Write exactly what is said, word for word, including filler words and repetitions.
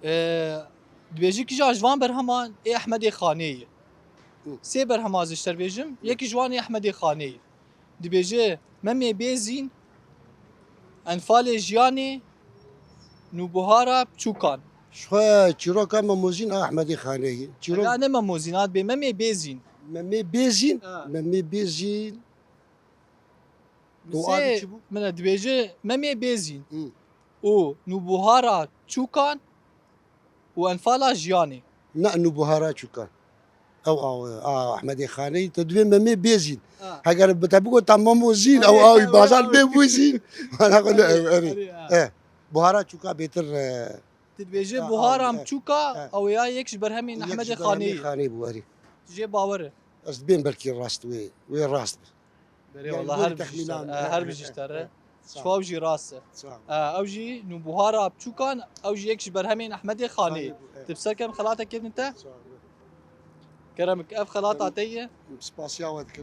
Ee, dibêjî kîjan ji van berheman ê Ehmedê Xanê ye. Hı. Sê berhema ez ji te re bêjim, yekî ji wan ê Ehmedê Xanê ye. Dibêje Memê Bêzîn, Enfalê Jiyanê, Nûbuhara Piçûkan. Ji xwe çîroka Memozîn a Ehmedê Xanê ye. Çîrok Ya ne Memozîn, a dibê Memê Bêzîn. Memê Bêzîn. Ha. Memê Bêzîn. Min Tu sê, alî çi bû? min e dibêje Memê Bêzîn Hı. û Nûbuhara Çûkan û Enfala Jiyanê. Ne Nûbuhara Çûkan. Ew a, a Ehmedê Xanê ye. Tu dibê Memê Bêzîn. Ha. Heger bi te bigot ta Memozîn, Erê, ew awî erê, bazar erê. bê Bûzîn. Mana xwe ne ew erê. Erê, ha. Eh. Buhara Çûka bêtir, eh, Tu dibêje Ha, Buhara ha, Çûka, ha. ew ya yek ji berhemên yek Ehmedê ji Xanê berhemê ye. Xanê bû erê. Tu jê bawer e. Ez dibêm belkî rast wê, wê rast be. Berê Yani wala böyle her tahmînan, bijîşter. eh, Her eh, bijîşter. eh, E. sağ Şifa ew jî rast e. Sağ ol. E, ew jî Nûbuhara Çûkan, ew jî yek ji berhemên Ehmedê Xanê ye. Xanê bû, eh. Tu bi ser kem xelatekê din te? Sağ ol. Kerem, ev xelata te ye. Spasiya we dikim.